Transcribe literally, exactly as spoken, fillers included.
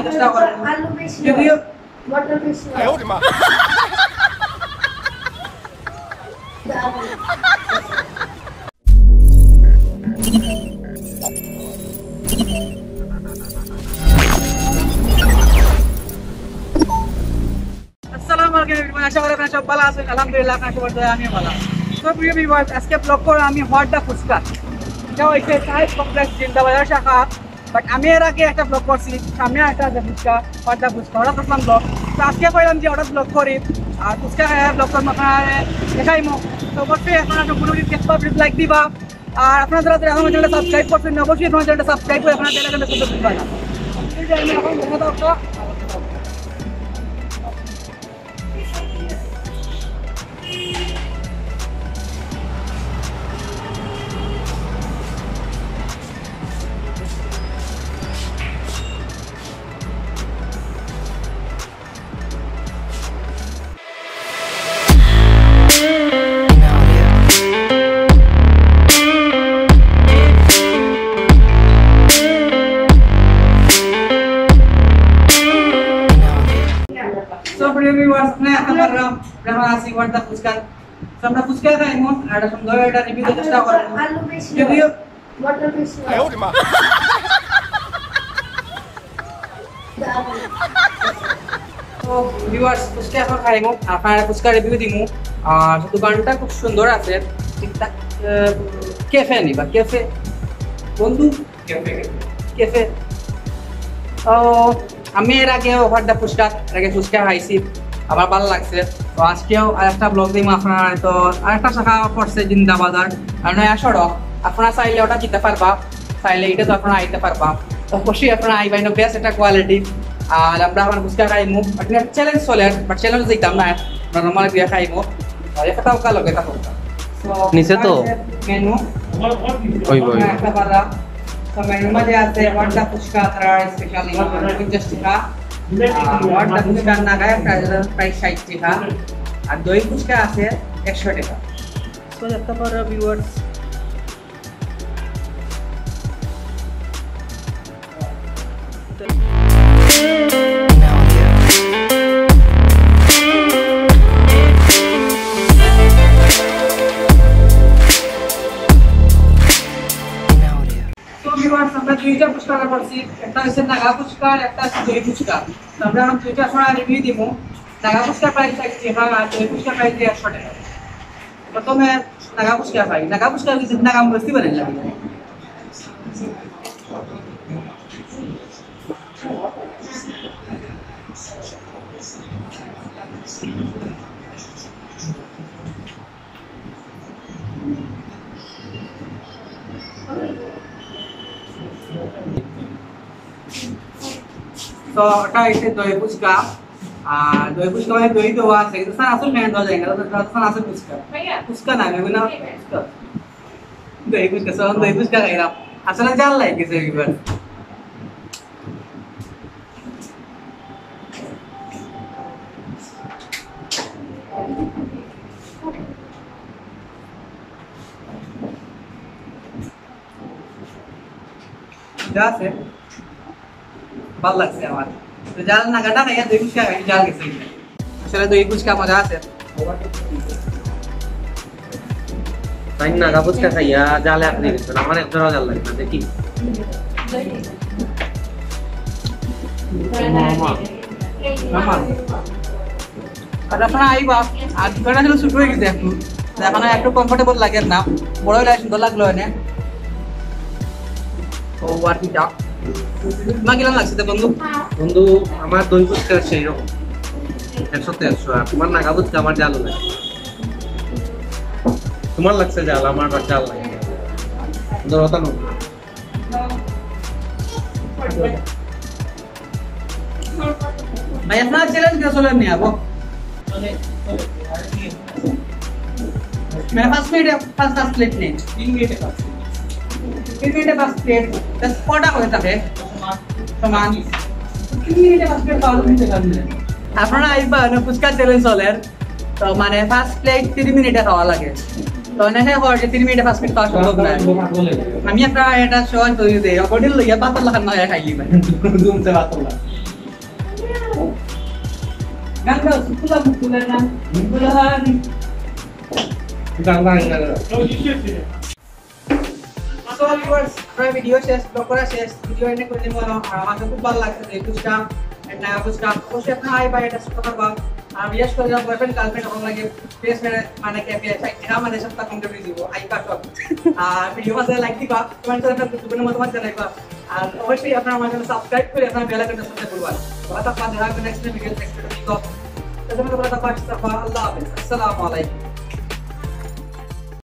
চেষ্টা করবো। আলু বেশি যদিও হয়। মটর বেশি হয়। আসসালামু আলাইকুম everyone, আশা করি আপনারা সব ভালো আছেন। আলহামদুলিল্লাহ, আপনারা সবার দয়া আমিও ভালো আছি। তো প্রিয় ভিউয়ার্স, আজকে ব্লগ করবো আমি হট দা ফুচকা। এটা হচ্ছে সাহেব কমপ্লেক্স জিন্দাবাজার শাখা। বাট আমি এর আগে একটা ব্লগ করছি, সামনে একটা আছে ফুচকা, হট দা ফুচকা, হঠাৎ করলাম ব্লগ। তো আজকে কইলাম যে হঠাৎ ব্লগ করি, আর ফুচকা খাই ব্লগ করবো, আপনারা দেখাইমু। তো অবশ্যই আপনারা সম্পূর্ণ দেখবা, প্লিজ লাইক দিবা। আর আপনারা যারা যারা আমার চ্যানেলটা সাবস্ক্রাইব করছেন না, অবশ্যই আমার চ্যানেলটা সাবস্ক্রাইব করে আপনারা বেল আইকনটা প্রেস করতে ভুলবেন না। এই যে আমি এখন দেখা দাও একটা। So, প্রিয় ভিউয়ার্স, আপনারা এখন আমরা আমরা আছি হট দা ফুচকা। তো আমরা ফুচকা খাইমু, আর একটা সুন্দর একটা রিভিউ দেওয়ার চেষ্টা করবো। আলু বেশি যদিও হয়। মটর বেশি হয়। তো ভিউয়ার্স, ফুচকা এখন খাইমু, আপনারা ফুচকা রিভিউ দিমু। আর দোকানটা খুব সুন্দর আছে, ঠিকঠাক, আহ, ক্যাফে নি বা ক্যাফে বন্ধু? ক্যাফে। ক্যাফে। ও, আমি এর আগে হট দা ফুচকা, এর আগে ফুচকা খাইছি, আমার ভালো লাগছে। তো আজকেও আরেকটা ব্লগ দিমু আপনারা। তো আরেকটা শাখা পড়ছে জিন্দাবাজার, আর নয়া সড়ক, আপনারা চাইলে ওটা দিতে পারবা, চাইলে এটা তো আপনারা আইতে পারবা। তো অবশ্যই আপনারা আইবা, বেস্ট একটা কোয়ালিটি। আর আমরা এখন ফুচকা খাইমু, বাট চ্যালেঞ্জ চলে, বাট চ্যালেঞ্জ দিতাম না, আমরা নরমাল গিয়া খাইমু। আর একটা তাও কালো, এটা হোক। নিচে তো। মেনু। ওই, ওই। একটা পাতা। তো মেনুর মাঝে আছে হট দা ফুচকা, তারা স্পেশালি পঞ্চাশ টাকা। আর হট দা ফুচকার নাগায় প্রাইস, প্রাইস ষাট টাকা। আর দই ফুচকা আছে একশো টাকা। তো দেখতে পারো ভিউয়ার্স। তো ভিউয়ার্স, আমরা দুইটা ফুচকা অর্ডার করছি, একটা হচ্ছে নাগা ফুচকা আর একটা হচ্ছে দই ফুচকা। তো আমরা এখন দুইটা এখন রিভিউ দিব। নাগা ফুচকা প্রাইস ষাট টাকা আর দই ফুচকা প্রাইস একশো টাকা। প্রথমে নাগা ফুচকা খাই, নাগা ফুচকা কিন্তু নাগা মরিচ দিবেন লাগে। তো এটা হচ্ছে দই ফুচকা। আর দই ফুচকা মানে দই দেওয়া আছে, কিন্তু স্যার আসল মেন দেওয়া যায় না, স্যার আসল ফুচকা। ফুচকা না, বেগুন না, ফুচকা। দই ফুচকা, স্যার দই ফুচকা খাইলাম। আসলে জাল লাগে গেছে এবার। যা আছে, ভালো লাগছে আমার। তো জাল নাগাটা খাইয়া দই ফুচকা খাই, জাল গেছে। আসলে দই ফুচকা মজা আছে। তাই নাগা ফুচকা খাইয়া জালে আপনি গেছেন, আমার একজনও জাল লাগে না, দেখি। মামা। মামা। আর আপনারা আইবা, আর দোকানটা ছিল ছোট হয়ে গেছে একটু, তো এখন আর একটু কমফোর্টেবল লাগে না, বড় হইলে সুন্দর লাগলো এনে। ও আর কি চা, তোমার কিরকম লাগছে তো বন্ধু? বন্ধু, আমার দই ফুচকা সেই রকম, একশো তে একশো। আর তোমার নাগা ফুচকা আমার জাল লাগে, তোমার লাগছে জাল, আমার বা জাল লাগে। ধরো, ওটা নেবো। ভাই, আপনার চ্যালেঞ্জ কে চলেন নি আবো? মানে, পাঁচ মিনিটে পাঁচ, পাঁচ প্লেট নেই। তিন মিনিটে পাঁচ। তিন মিনিটে পাঁচ প্লেট। তা কটা করে থাকে? সমান। তিন মিনিটে পাঁচ প্লেট পাওয়া যাবে না। আপনারা আইবা না, ফুচকা চ্যালেঞ্জ চলের। তো মানে পাঁচ প্লেট তিন মিনিটে খাওয়া লাগে। তো অনেকে কয় যে তিন মিনিটে পাঁচ প্লেট খাওয়া সম্ভব নয়। আমি একটা এটা সহজ তৈরি দেই, অকদিন লইয়া পাতলা খান না খাইলি মানে। ঘুমতে পাতলা। গান গাও, সুকুলা মুকুলা না, মুকুলা হানি। গান গাও, গান গাও। So viewers, আমরা ভিডিও শেষ, ব্লগ করা শেষ, ভিডিও এন্ড করে দিব। আর আমার কাছে খুব ভালো লাগছে যে ফুচকা, এন্ড ফুচকা অবশ্যই আপনারা আইবা, এটা শিখতে পারবা। আর বিশেষ করে যারা বয়ফ্রেন্ড গার্লফ্রেন্ড হওয়ার লাগে বেশ মানে, মানে কি, বিয়ে চাই না, মানে সপ্তাহ কম করে দিব, আইবা সব। আর ভিডিও মাঝে লাইক দিবা, কমেন্ট করে আপনার গুরুত্বপূর্ণ মতামত জানাইবা। আর অবশ্যই আপনারা আমার চ্যানেল সাবস্ক্রাইব করে আপনারা বেল আইকনটা সাথে করবেন। ওরা তো আপনাদের দেখা নেক্সট ভিডিও, নেক্সট ভিডিও। ততক্ষণ তোমরা থাকবা, আল্লাহ হাফেজ, আসসালামু আলাইকুম।